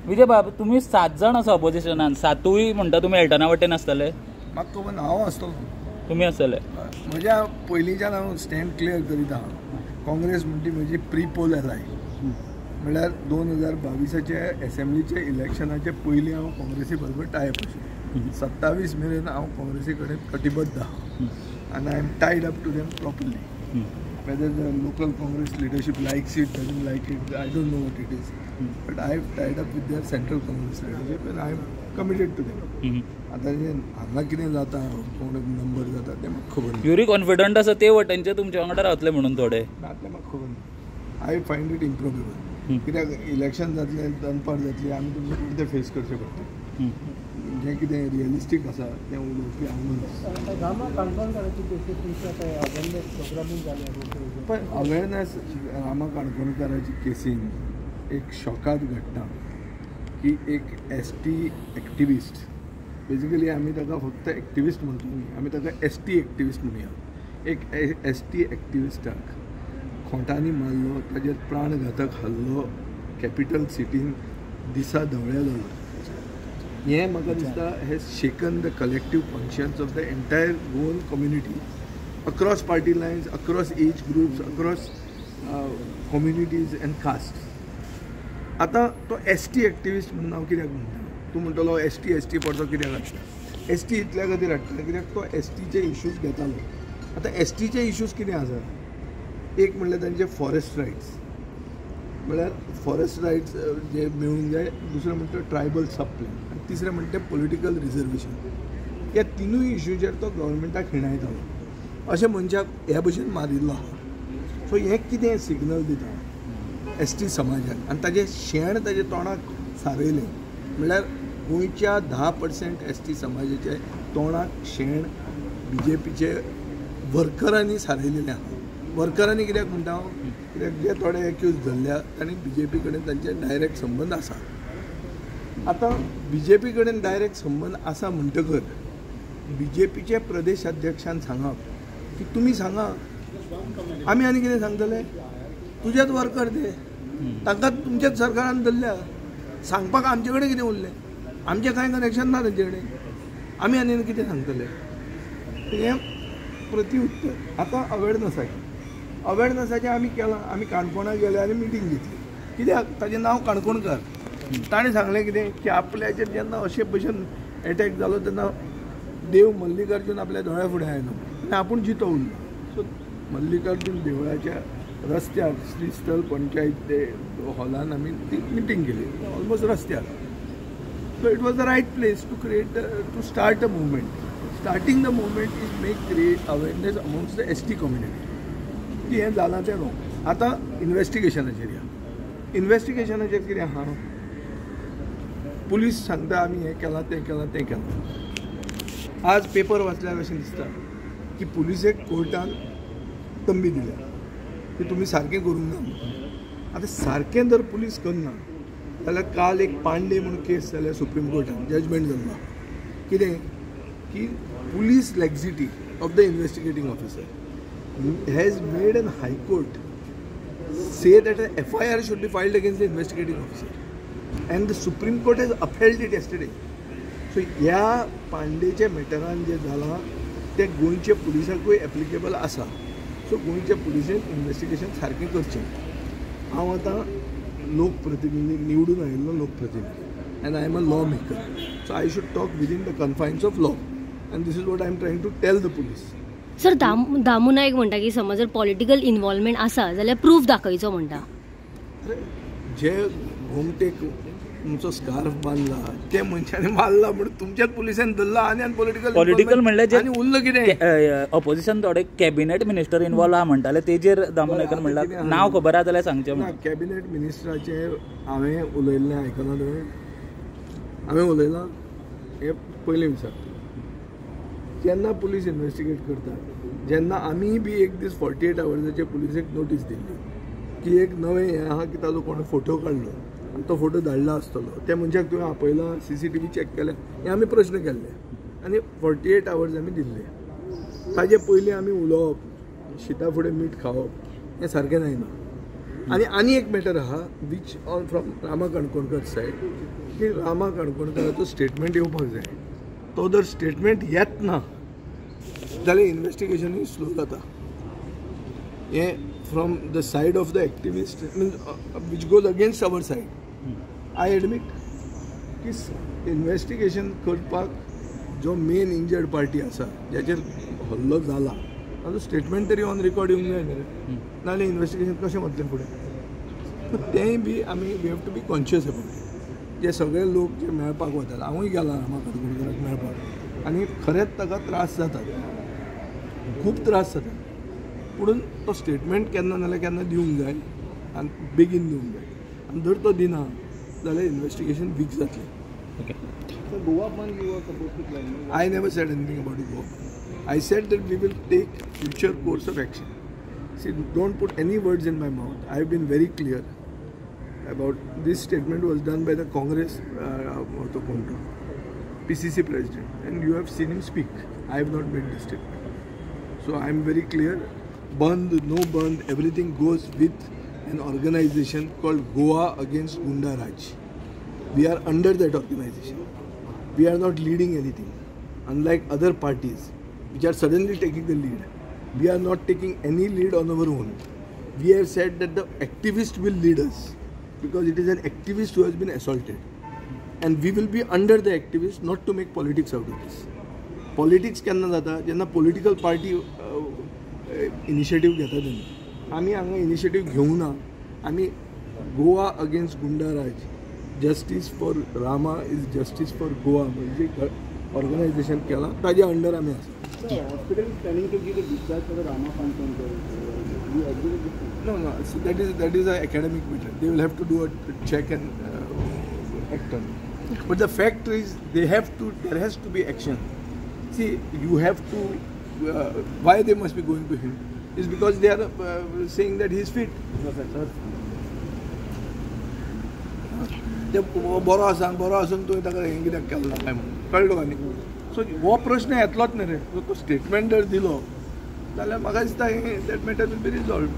विजय बाब, तुमी 7 जाण आसा ऑपोजिशनान, 7ूय म्हणटा तुमी एल्टना वटेन आसतले? म्हाका खबर ना, हांव आसतलो. तुमी आसतले? म्हज्या पयलींच्यान हांव स्टँड क्लियर करीत आहा. काँग्रेस म्हणटी म्हजी प्री पोल एलाय, म्हणल्यार 2022 एसेंब्लीचे इलेक्शनाचे पयलीं हांव काँग्रेसी बरोबर टायप आशिल्लो. 27 मेरेन हांव काँग्रेसी कडेन कटिबद्ध आहा आनी I am tied up to them properly. Whether the local Congress leadership likes it, doesn't like it, I don't know what it is. But I have tied up with their central Congress leadership and I am committed to them. आतां हांगा कितें जाता, कोण number जाता तें म्हाका खबर ना. युरी कॉन्फिडंट आसा ते वटेनचे तुमच्या वांगडा रावतले म्हणून थोडे? ना, तें म्हाका खबर ना. I find it improbable. कित्याक इलेक्शन जातलें, दनपार जातली, आमी तुमचें कितें फेस करचें पडटा. जें कितें रियलिस्टीक आसा तें उलोवपी हांव मनीस. पण अवेरनेस रामा काणकोणकाराची केसीन एक शॉकात घडटा की एक एस टी एक्टिविस्ट, बेजिकली आमी ताका फक्त एक्टिविस्ट म्हणटा न्ही, आमी ताका एस टी एक्टिविस्ट म्हणुया. एक एस टी एक्टिविस्टाक खोंटांनी मारलो, ताजेर प्राणघातक हल्लो कॅपिटल सिटीन दिसा धवळ्या जालो. हें म्हाका दिसता has shaken the collective conscience of the entire Goan community across party lines, across age groups, across communities and caste. आतां तो एस टी एक्टिविस्ट म्हणून हांव कित्याक म्हणटा? तूं म्हणटलो एस टी एस टी पडतो कित्याक हाडटा? एस टी इतल्या खातीर हाडटा कित्याक तो एस टीचे इश्यूज घेतालो. आतां एस टीचे इश्यूज कितें आसा? एक म्हणल्यार तांचे फॉरेस्ट रायट्स, म्हळ्यार फॉरेस्ट रायट्स जे मेळूंक जाय. दुसरें म्हणटा ट्रायबल सब प्लॅन आनी तिसरें म्हणटा पॉलिटिकल रिजर्वेशन. ह्या तिनूय इश्यूचेर तो गव्हर्मेंटाक हिणायतालो. अशें मनशाक ह्या भशेन मारिल्लो आहा. सो हें कितें सिग्नल दिता एस टी समाजाक? आनी ताजें शेण ताजे तोंडाक सारयलें म्हणल्यार गोंयच्या 10% एस टी समाजाचे तोंडाक शेण बी जे पीचे वर्करांनी सारयलेलें आहा. वर्करांनी कित्याक म्हणटा हांव? कित्याक जे थोडे एक्यूज धरल्या तांणी बी जे पी कडेन तांचे डायरेक्ट संबंद आसा. आतां बी जे पी कडेन डायरेक्ट संबंद आसा म्हणटकर बी जे पीचे प्रदेश अध्यक्षान सांगप की तुमी सांगा, आमी आनी कितें सांगतले? तुजेच वर्कर ते, तांकां तुमच्याच सरकारान धरल्या, सांगपाक आमचे कडेन कितें उरलें? आमचें कांय कनेक्शन ना तांचे कडेन, आमी आनी कितें सांगतले? हें प्रतिउत्तर. आतां अवेरनसाचें, अवेरनसाचें आमी केलां. आमी काणकोणा गेले आनी मिटींग घेतली. कित्याक? ताजें नांव काणकोणकार. ताणें सांगलें कितें की आपल्याचेर जेन्ना अशे भशेन एटॅक जालो तेन्ना देव मल्लिकार्जून आपल्या दोळ्या फुडें आयलो आनी आपूण जितो उरलो. सो मल्लिकार्जून देवळाच्या रस्त्यार श्रीस्थल पंचायत हॉलान आमी ती मिटींग केली, ऑलमोस्ट रस्त्यार. So it was the right place to create to start a movement. Starting the movement is make create awareness amongst the S T community की हें जालां तें रोंग. आतां इन्वेस्टिगेशनाचेर या. इन्वेस्टिगेशनाचेर कितें आहा? पुलीस सांगता आमी हें केलां, तें केलां, तें केलां. आज पेपर वाचल्यार अशें दिसता की पुलिसेक कोर्टान तंबी दिल्या की तुमी सारकें करूंक ना. आतां सारकें जर पुलीस करना जाल्यार काल एक पांडे म्हणून केस जाल्या सुप्रीम कोर्टान, जजमेंट जाल्लो. कितें की police laxity of the investigating officer has made an high court say that an FIR should be filed against the investigating officer, and the Supreme Court has upheld it yesterday. So ह्या पांडेच्या मॅटरान जें जालां तें गोंयच्या पुलिसाकूय applicable आसा. So गोंयच्या पुलिसेन investigation सारकें करचें. हांव आतां लोकप्रतिनिधी, निवडून आयिल्लो लोकप्रतिनिधी, and I am a law maker, so I should talk within the confines of law, and this is what I am trying to tell the police. Sir, Damu Naik म्हणटा की समज जर पॉलिटिकल इन्वॉल्वमेंट आसा जाल्यार proof दाखयचो म्हणटा. अरे, जे गोमटेक तुमचो scarf बांदला ते मनशांनी मारला म्हणून तुमच्याच पुलिसान धरला आनी पॉलिटिकल पॉलिटिकल म्हणल्यार आनी उरलं कितें? ऑपोजिशन थोडे कॅबिनेट मिनिस्टर इन्वॉल्व आहा म्हणटाले, तेजेर दामू नायकान म्हणलां नांव खबर आहा जाल्यार सांगचें. ना, कॅबिनेट मिनिस्टराचेर हांवें उलयल्लें आयकलां तुवें? हांवें उलयलां हें पयलीं विचारता. जेन्ना पुलीस इन्वेस्टिगेट करता, जेन्ना आमी बी एक दीस 48 आवर्साचे पुलिसेक नोटीस दिल्ली की एक नवें हें आहा की ताजो कोणें फोटो काडलो आनी तो फोटो धाडला आसतलो, त्या मनशाक तुवें आपयला, CCTV check केल्या, हे आमी प्रश्न केल्ले आनी 48 आवर्स आमी दिल्ले. ताजे पयलीं आमी उलोवप, शिता फुडें मीठ खावप हें सारकें जायना. आनी आनी एक मॅटर आहा which on from Rama Kankonkar side की रामा काणकोणकराचो स्टेटमेंट येवपाक जाय. तो जर स्टेटमेंट येत ना जाल्यार इन्वेस्टिगेशनूय स्लो जाता. हें from the side of the activist means which goes against our side. I admit की इन्वेस्टिगेशन करपाक जो मेन इंजर्ड पार्टी आसा ज्याचेर हल्लो जाला ताजो स्टेटमेंट तरी ऑन रिकॉर्ड येवंक जाय न्ही, नाजाल्यार इन्वेस्टिगेशन कशें वतलें फुडें. तेंय बी आमी we have to be conscious about it. जे सगळे लोक जे मेळपाक वतात, हांवूय गेला रामा काणकोणकराक मेळपाक आनी खरेंच ताका त्रास जातात, खूब त्रास जातात. पुणून तो स्टेटमेंट केन्ना नाजाल्यार केन्ना दिवंक जाय आनी बेगीन दिवंक जाय, आनी जर तो दिना जाल्यार इन्वेस्टिगेशन वीक जातलें. Okay. Goa bandh you are supposed to plan. I never said anything about Goa. I said that we will take future course of action. See, don't put any words in my mouth. I have been very clear about this statement was done by the Congress PCC president, and you have seen him speak. I have not made this statement. So I am very clear. Bandh, no bandh, everything goes with an organization called Goa Against Gunda Raj. We are under that organization. We are not leading anything. Unlike other parties which are suddenly taking the lead, we are not taking any lead on our own. We have said that the activist will lead us, because it is an activist who has been assaulted, and we will be under the activist, not to make politics out of this. Politics केन्ना जाता जेन्ना political party initiative घेता तेन्ना. आमी हांगा initiative घेवना. आमी Goa against Gunda Raj, justice for Rama is justice for Goa म्हणजे ऑर्गनायझेशन केलां ताजे अंडर आमी आसा. Hospital is planning to give a discharge for the Rama Kankonkar. You agree with this? No, no. So that is an academic matter. They will have to do a check and act on it. But the fact is, they have to. There has to be action. See, you have to. Why they must be going to him is because they are saying that he is fit. No, sir. ते बरो आसा, बरो आसून तुवें ताका हें कित्याक केलें ना काय म्हणून कळ्ळें तुका न्ही. सो हो प्रश्न येतलोच न्ही रे. तो स्टेटमेंट जर दिलो जाल्यार म्हाका दिसता हें that matter will be resolved.